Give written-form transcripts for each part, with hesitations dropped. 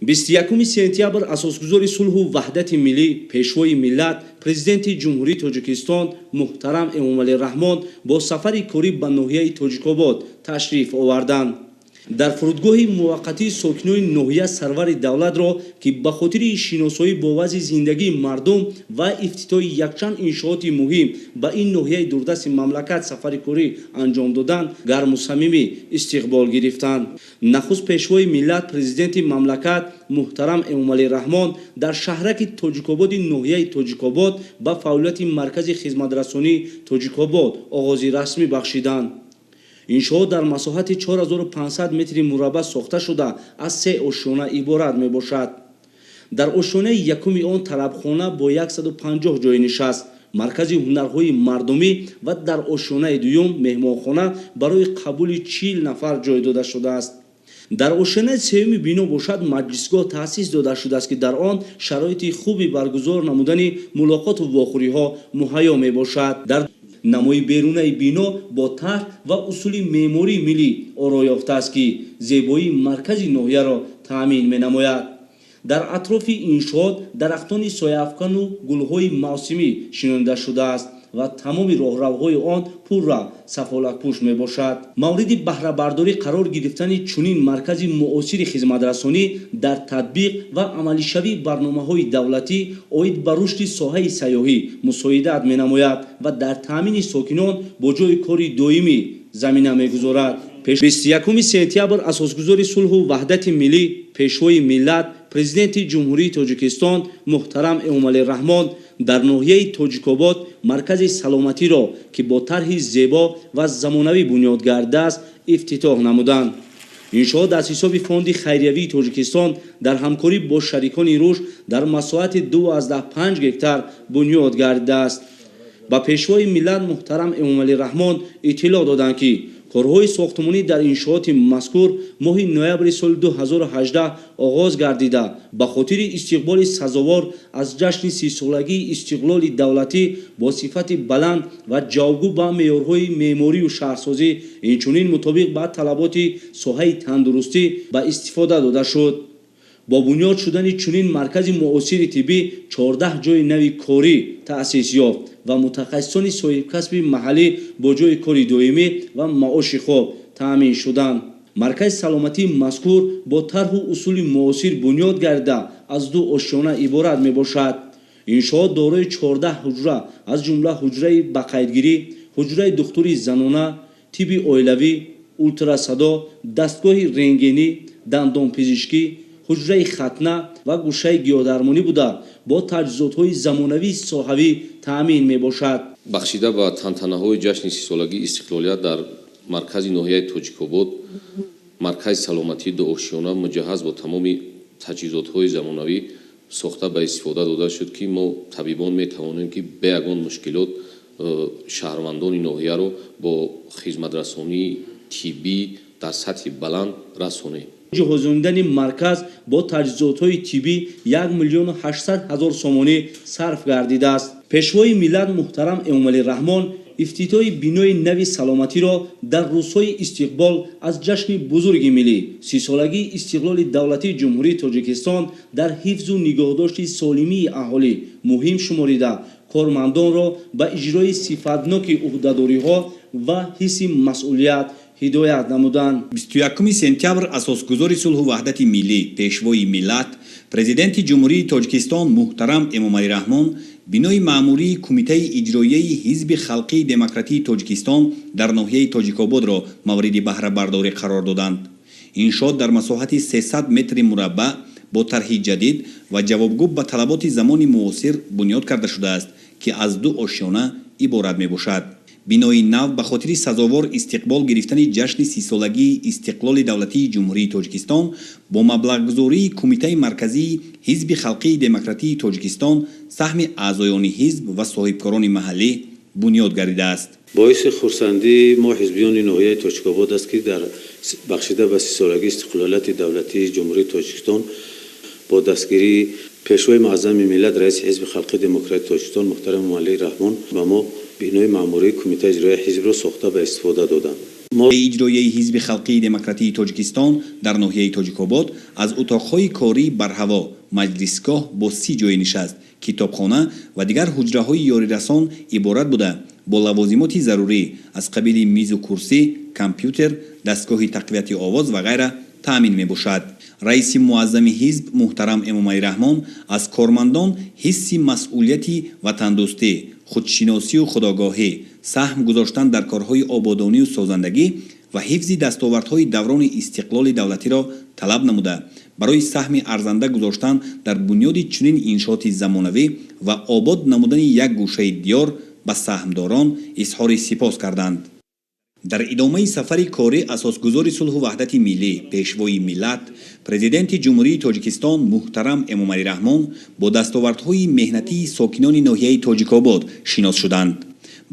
21 сентябр асосгузори сулҳу ваҳдати миллӣ, Пешвои миллат, Президенти Ҷумҳурии Тоҷикистон муҳтарам Эмомалӣ Раҳмон бо сафари корӣ ба ноҳияи Тоҷикобод ташриф оварданд. Дар фурудгоҳи муваққатии сокинони ноҳия сарвари давлатро, ки ба хотири шиносоӣ бо вазъи зиндагии мардум ва ифтитоҳи якчанд иншооти муҳим ба ин ноҳияи дурдасти мамлакат сафари корӣ анҷом доданд, гарму самимӣ истиқбол гирифтанд. Нахуст Пешвои миллат, Президенти мамлакат муҳтарам Эмомалӣ Раҳмон дар шаҳраки Тоҷикободи ноҳияи Тоҷикобод ба фаъолияти маркази хизматрасонии Тоҷикобод оғози расмӣ бахшиданд. Иншоот дар масоҳати 4500 метри мураббаъ сохта шуда, аз се ошёна иборат мебошад. Дар ошёнаи якуми он тарабхона бо 150 ҷойи нишаст, маркази ҳунарҳои мардумӣ ва дар ошёнаи дуюм меҳмонхона барои қабули 40 нафар ҷой дода шудааст. Дар ошёнаи сеюми бино бошад, маҷлисгоҳ таъсис дода шудааст, ки дар он шароити хуби баргузор намудани мулоқоту вохӯриҳо муҳайё мебошад. Дар намои берунаи бино бо тарҳ ва усули меъмории миллӣ оро ёфтааст, ки зебоии маркази ноҳияро таъмин менамояд. Дар атрофи иншоот дарахтони сояафкану гулҳои мавсимӣ шинонида шудааст ва тамоми роҳравҳои он пурра сафолакпӯш мебошад. Мавриди баҳрабардорӣ қарор гирифтани чунин маркази муосири хизматрасонӣ дар татбиқ ва амалишавии барномаҳои давлатӣ оид ба рушди соҳаи сайёҳӣ мусоидат менамояд ва дар таъмини сокинон бо ҷойи кори доимӣ замина мегузорад. 21 сентябр асосгузори сулҳу ваҳдати миллӣ, Пешвои миллат, Президенти Ҷумҳурии Тоҷикистон муҳтарам Эмомалӣ Раҳмон дар ноҳияи Тоҷикобод маркази саломатиро, ки бо тарҳи зебо ва замонавӣ бунёд гардидааст, ифтитоҳ намуданд. Иншоот аз ҳисоби Фонди хайриявии Тоҷикистон дар ҳамкорӣ бо шарикони рушд дар масоҳати 2,5 гектар бунёд гардидааст. Ба Пешвои миллат муҳтарам Эмомалӣ Раҳмон иттилоъ доданд, ки корҳои сохтмонӣ дар иншооти мазкур моҳи ноябри соли 2018 оғоз гардида, ба хотири истиқболи сазовор аз ҷашни 30-солагии истиқлоли давлатӣ бо сифати баланд ва ҷавобгӯ ба меъёрҳои меъморию шаҳрсозӣ, инчунин мутобиқ ба талаботи соҳаи тандурустӣ ба истифода дода шуд. Бо бунёд шудани чунин маркази муосири тиббӣ 14 ҷойи нави корӣ таъсис ёфт ва мутахассисони соҳибкасби маҳаллӣ бо ҷойи кори доимӣ ва маоши хуб таъмин шуданд. Маркази саломатии мазкур бо тарҳу усули муосир бунёд гардида, аз ду ошёна иборат мебошад. Иншоот дорои 14 ҳуҷра, аз ҷумла ҳуҷраи бақайдгирӣ, ҳуҷраи духтури занона, тибби оилавӣ, ултрасадо, дастгоҳи рентгенӣ, дандонпизишкӣ, ҳуҷраи хатна ва гӯшаи гиёҳдармонӣ буда, бо таҷҳизотҳои замонавии соҳавӣ таъмин мебошад. Бахшида ба тантанаҳои ҷашни 30-солагии истиқлолият дар маркази ноҳияи Тоҷикобод маркази саломатии дуошёна, муҷаҳҳаз бо тамоми таҷҳизотҳои замонавӣ, сохта ба истифода дода шуд, ки мо табибон метавонем, ки бе ягон мушкилот шаҳрвандони ноҳияро бо хизматрасонии тиббӣ дар сатҳи баланд расонем. Ҷиҳозондани марказ бо таҷҳизотҳои тиббӣ 1 миллиону 800 ҳазор сомонӣ сарф гардидааст. Пешвои миллат муҳтарам Эмомалӣ Раҳмон ифтитоҳи бинои нави саломатиро дар рӯзҳои истиқбол аз ҷашни бузурги миллӣ, 30-солагии истиқлоли давлатии Ҷумҳурии Тоҷикистон, дар ҳифзу нигоҳдошти солимии аҳолӣ муҳим шуморида, кормандонро ба иҷрои сифатноки ӯҳдадориҳо ва ҳисси масъулият ҳидоят намуданд. 21 сентябр асосгузори сулҳу ваҳдати миллӣ, Пешвои миллат, Президенти Ҷумҳурии Тоҷикистон муҳтарам Эмомалӣ Раҳмон бинои маъмурии Кумитаи иҷроияи Ҳизби халқии демократии Тоҷикистон дар ноҳияи Тоҷикободро мавриди баҳрабардорӣ қарор доданд. Иншоот дар масоҳати 300 метри мураббаъ бо тарҳи ҷадид ва ҷавобгӯ ба талаботи замони муосир бунёд карда шудааст, ки аз ду ошёна иборат мебошад. Бинои нав ба хотири сазовор истиқбол гирифтани ҷашни 30-солагии истиқлоли давлатии Ҷумҳурии Тоҷикистон бо маблағгузории Кумитаи марказии Ҳизби халқии демократии Тоҷикистон, саҳми аъзоёни ҳизб ва соҳибкорони маҳаллӣ бунёд гардидааст. Боиси хурсандии мо, ҳизбиёни ноҳияи Тоҷикобод, аст, ки дар бахшида ба 30-солагии истиқлолияти давлатии Ҷумҳурии Тоҷикистон бо дастгирии Пешвои муаззами миллат, раиси Ҳизби халқии демократии Тоҷикистон муҳтарам Эмомалӣ Раҳмон ба мо бинои маъмурии Кумитаи иҷроияи ҳизбро сохта ба истифода доданд. Иҷроияи Ҳизби халқии демократии Тоҷикистон дар ноҳияи Тоҷикобод аз утоқҳои кории барҳаво, маҷлисгоҳ бо 30 ҷойи нишаст, китобхона ва дигар ҳуҷраҳои ёрирасон иборат буда, бо лавозимоти зарурӣ аз қабили мизу курсӣ, компютер, дастгоҳи тақвияти овоз ва ғайра таъмин мебошад. Раиси муаззами ҳизб муҳтарам Эмомалӣ Раҳмон аз кормандон ҳисси масъулияти ватандӯстӣ, худшиносию худогоҳӣ, саҳм гузоштан дар корҳои ободонию созандагӣ ва ҳифзи дастовардҳои даврони истиқлоли давлатиро талаб намуда, барои саҳми арзанда гузоштан дар бунёди чунин иншооти замонавӣ ва обод намудани як гӯшаи диёр ба саҳмдорон изҳори сипос карданд. Дар идомаи сафари корӣ асосгузори сулҳу ваҳдати миллӣ, пешвои миллат, Президенти Ҷумҳурии Тоҷикистон муҳтарам Эмомалӣ Раҳмон бо дастовардҳои меҳнатии сокинони ноҳияи Тоҷикобод шинос шуданд.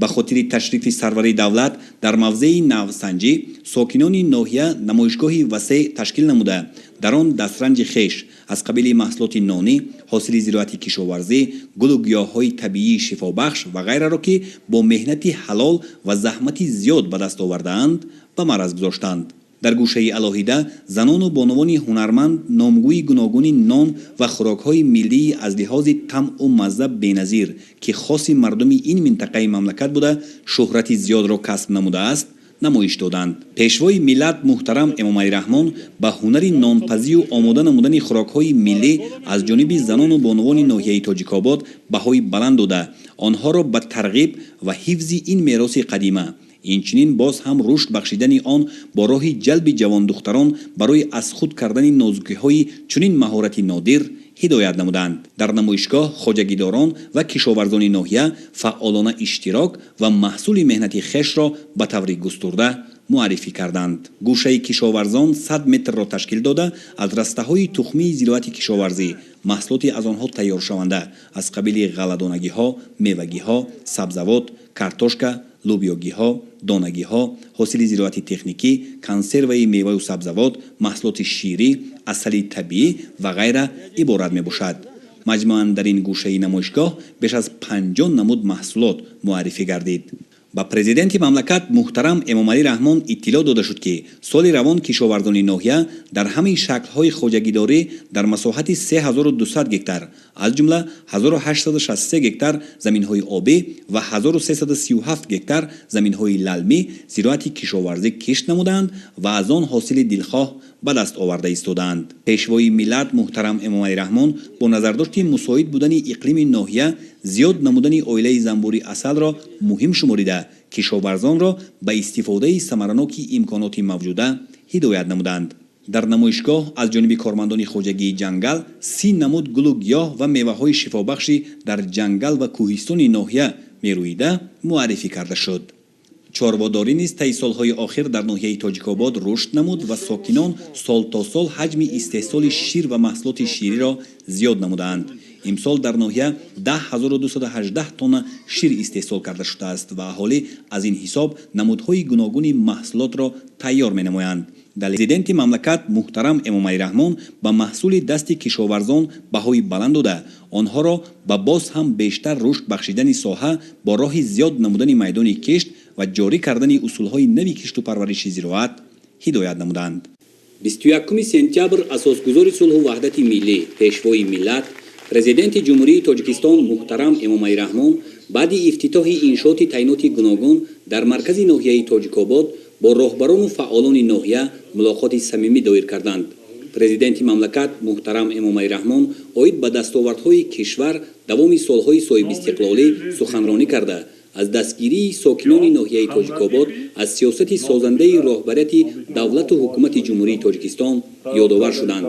Ба хотири ташрифи сарвари давлат дар мавзеи Навсанҷӣ сокинони ноҳия намоишгоҳи васеъ ташкил намуда, дар он дастранҷи хеш аз қабили маҳсулоти нонӣ, ҳосили зироати кишоварзӣ, гулу гиёҳҳои табиии шифобахш ва ғайраро, ки бо меҳнати ҳалол ва заҳмати зиёд ба даст овардаанд, ба маъраз гузоштанд. Дар гӯшаи алоҳида занону бонувони ҳунарманд номгӯи гуногуни нон ва хӯрокҳои миллии аз лиҳози тамъу мазза беназир, ки хоси мардуми ин минтақаи мамлакат буда, шӯҳрати зиёдро касб намудааст, намоиш доданд. Пешвои миллат муҳтарам Эмомалӣ Раҳмон ба ҳунари нонпазию омода намудани хӯрокҳои миллӣ аз ҷониби занону бонувони ноҳияи Тоҷикобод баҳои баланд дода, онҳоро ба тарғиб ва ҳифзи ин мероси қадима, инчунин боз ҳам рушд бахшидани он бо роҳи ҷалби ҷавондухтарон барои аз худ кардани нозукиҳои чунин маҳорати нодир ҳидоят намуданд. Дар намоишгоҳ хоҷагидорон ва кишоварзони ноҳия фаъолона иштирок ва маҳсули меҳнати хешро ба таври густурда муаррифӣ карданд. Гӯшаи кишоварзон 100 метрро ташкил дода, аз растаҳои тухмии зироати кишоварзӣ, маҳсулоти аз онҳо тайёршаванда аз қабили ғалладонагиҳо, мевагиҳо, сабзавот, картошка, лӯбиёгиҳо, донагиҳо, ҳосили зироати техникӣ, консерваи меваю сабзавот, маҳсулоти ширӣ, асали табиӣ ва ғайра иборат мебошад. Маҷмӯан дар ин гӯшаи намоишгоҳ беш аз 50 намуд маҳсулот муаррифӣ гардид. Ба президенти мамлакат муҳтарам Эмомалӣ Раҳмон иттилоъ дода шуд, ки соли равон кишоварзони ноҳия дар ҳамаи шаклҳои хоҷагидорӣ дар масоҳати 3200 гектар, аз ҷумла 1863 гектар заминҳои обӣ ва 1337 гектар заминҳои лалмӣ зироати кишоварзӣ кишт намуданд ва аз он ҳосили дилхоҳ ба даст оварда истодаанд. Пешвои миллат муҳтарам Эмомалӣ Раҳмон бо назардошти мусоид будани иқлими ноҳия зиёд намудани оилаи занбури асалро муҳим шуморида, кишоварзонро ба истифодаи самараноки имконоти мавҷуда ҳидоят намуданд. Дар намоишгоҳ аз ҷониби кормандони хоҷагии ҷангал 30 намуд гулу гиёҳ ва меваҳои шифобахши дар ҷангал ва кӯҳистони ноҳия мерӯида муаррифӣ карда шуд. Чорводорӣ низ таи солҳои охир дар ноҳияи Тоҷикобод рушд намуд ва сокинон сол то сол ҳаҷми истеҳсоли шир ва маҳсулоти шириро зиёд намудаанд. Имсол дар ноҳия 10 218 тонна шир истеҳсол карда шудааст ва аҳолӣ аз ин ҳисоб намудҳои гуногуни маҳсулотро тайёр менамоянд. Президенти мамлакат муҳтарам Эмомалӣ Раҳмон ба маҳсули дасти кишоварзон баҳои баланд дода, онҳоро ба боз ҳам бештар рушд бахшидани соҳа бо роҳи зиёд намудани майдони кишт ва ҷорӣ кардани усулҳои нави кишту парвариши зироат ҳидоят намуданд. 21 сентябр асосгузори сулҳу ваҳдати миллӣ, пешвои миллат, Президенти Ҷумҳурии Тоҷикистон муҳтарам Эмомалӣ Раҳмон баъди ифтитоҳи иншооти таъиноти гуногун дар маркази ноҳияи Тоҷикобод бо роҳбарону фаъолони ноҳия мулоқоти самимӣ доир карданд. Президенти мамлакат муҳтарам Эмомалӣ Раҳмон оид ба дастовардҳои кишвар давоми солҳои соҳибистиқлолӣ суханронӣ карда, аз дастгирии сокинони ноҳияи Тоҷикобод аз сиёсати созандаи роҳбарияти давлату ҳукумати Ҷумҳурии Тоҷикистон ёдовар шуданд.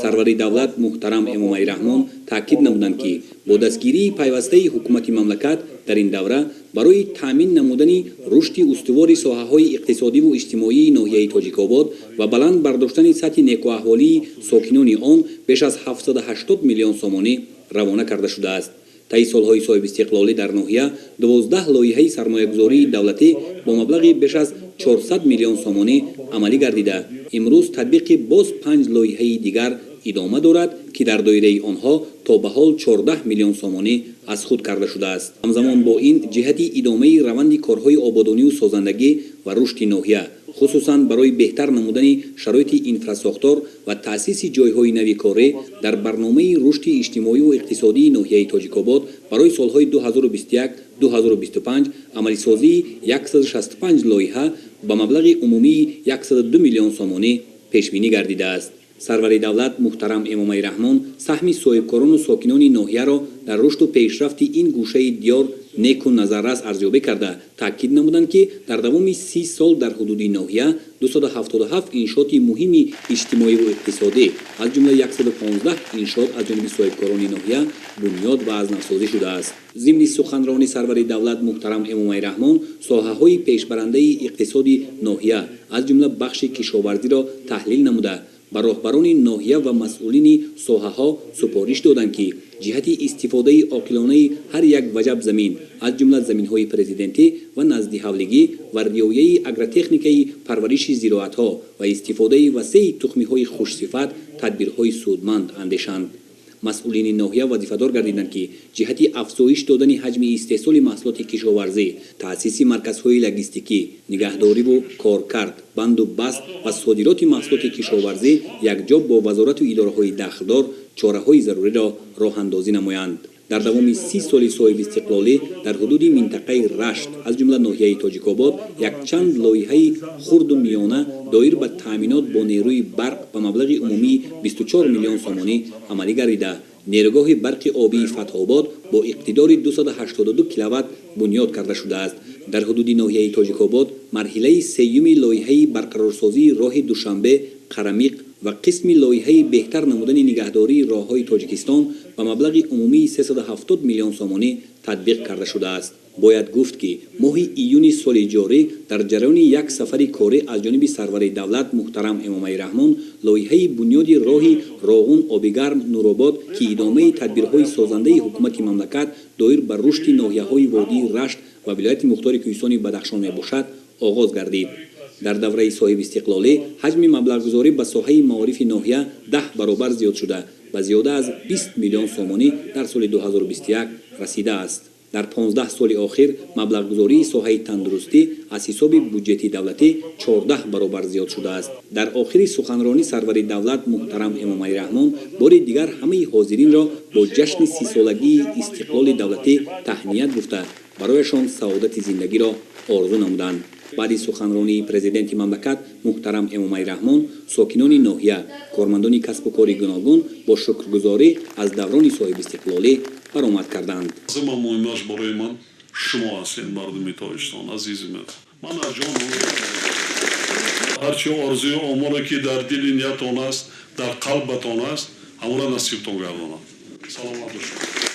Сарвари давлат муҳтарам Эмомалӣ Раҳмон таъкид намуданд, ки бо дастгирии пайвастаи ҳукумати мамлакат дар ин давра барои таъмин намудани рушди устувори соҳаҳои иқтисодиву иҷтимоии ноҳияи Тоҷикобод ва баланд бардоштани сатҳи некӯаҳволии сокинони он беш аз 780 миллион сомонӣ равона карда шудааст. Таи солҳои соҳибистиқлолӣ дар ноҳия 12 лоиҳаи сармоягузории давлатӣ бо маблағи беш аз 400 миллион сомонӣ амалӣ гардида, имрӯз татбиқи боз панҷ лоиҳаи дигар идома дорад, ки дар доираи онҳо то ба ҳол 14 миллион сомонӣ аз худ карда шудааст. Ҳамзамон бо ин, ҷиҳати идомаи раванди корҳои ободонию созандагӣ ва рушди ноҳия, Хусусан барои беҳтар намудани шароити инфрасохтор ва таъсиси ҷойҳои нави корӣ дар барномаи рушди иҷтимоиву иқтисодии ноҳияи Тоҷикобод барои солҳои 2021-2025 амалисозии 165 лоиҳа ба маблағи умумии 102 миллион сомонӣ пешбинӣ гардидааст. Сарвари давлат муҳтарам Эмомалӣ Раҳмон саҳми соҳибкорону сокинони ноҳияро дар рушду пешрафти ин гӯшаи диёр неку назаррас арзёбӣ карда, таъкид намуданд, ки дар давоми 30 сол дар ҳудуди ноҳия 277 иншооти муҳими иҷтимоиву иқтисодӣ, аз ҷумла 115 иншоот аз ҷониби соҳибкорони ноҳия бунёд ва аз навсозӣ шудааст. Зимни суханрони сарвари давлат муҳтарам Эмомалӣ Раҳмон соҳаҳои пешбарандаи иқтисоди ноҳия, аз ҷумла бахши кишоварзиро таҳлил намуда, ба роҳбарони ноҳия ва масъулини соҳаҳо супориш доданд, ки ҷиҳати истифодаи оқилонаи ҳар як ваҷаб замин, аз ҷумла заминҳои президентӣ ва наздиҳавлигӣ, ва риояи агротехникаи парвариши зироатҳо ва истифодаи васеи тухмиҳои хушсифат тадбирҳои судманд андешанд. Масъулини ноҳия вазифадор гардиданд, ки ҷиҳати афзоиш додани ҳаҷми истеҳсоли маҳсулоти кишоварзӣ, таъсиси марказҳои логистикӣ, нигаҳдориву коркард, банду баст ва содироти маҳсулоти кишоварзӣ якҷо бо вазорату идораҳои дахлдор чораҳои заруриро роҳандозӣ намоянд. Дар давоми 30 соли соҳибистиқлолӣ дар ҳудуди минтақаи Рашт, аз ҷумла ноҳияи Тоҷикобод, якчанд лоиҳаи хурду миёна доир ба таъминот бо нерӯи барқ ба маблағи умумии 24 миллион сомонӣ амалӣ гардида, нерӯгоҳи барқи обии Фатҳобод бо иқтидори 282 киловатт бунёд карда шудааст. Дар ҳудуди ноҳияи Тоҷикобод марҳилаи сеюми лоиҳаи барқарорсозии роҳи Душанбе Қарамиқ ва қисми лоиҳаи беҳтар намудани нигаҳдории роҳҳои Тоҷикистон ба маблағи умумии 370 миллион сомонӣ татбиқ карда шудааст. Бояд гуфт, ки моҳи июни соли ҷорӣ дар ҷараёни як сафари корӣ аз ҷониби сарвари давлат муҳтарам Эмомалӣ Раҳмон лоиҳаи бунёди роҳи Роғун Обигарм Нуробод, ки идомаи тадбирҳои созандаи ҳукумати мамлакат доир ба рушди ноҳияҳои водии Рашт ва вилояти мухтори Кӯҳистони Бадахшон мебошад, оғоз гардид. Дар давраи соҳибистиқлолӣ ҳаҷми маблағгузорӣ ба соҳаи маорифи ноҳия 10 баробар зиёд шуда, ба зиёда аз 20 миллион сомонӣ дар соли 2021 расидааст. Дар 15 соли охир маблағгузории соҳаи тандурустӣ аз ҳисоби буҷети давлатӣ 14 баробар зиёд шудааст. Дар охири суханронӣ сарвари давлат муҳтарам Эмомалӣ Раҳмон бори дигар ҳамаи ҳозиринро бо ҷашни 30-солагии истиқлоли давлатӣ таҳният гуфта, барояшон саодати зиндагиро орзу намуданд. Баъди суханронии президенти мамлакат муҳтарам Эмомалӣ Раҳмон сокинони ноҳия, кормандони касбу кори гуногун бо шукргузорӣ аз даврони соҳибистиқлолӣ баромад карданд. Зима муҳимаш барои ман шумо ҳастед, мардуми Тоҷикистон, азизи ман. Ман аз ҷон ҳарчи орзую омоле, ки дар дили ниятон аст, дар қалбатон аст, ҳамонро насибтон гардонад. Саломат бошед.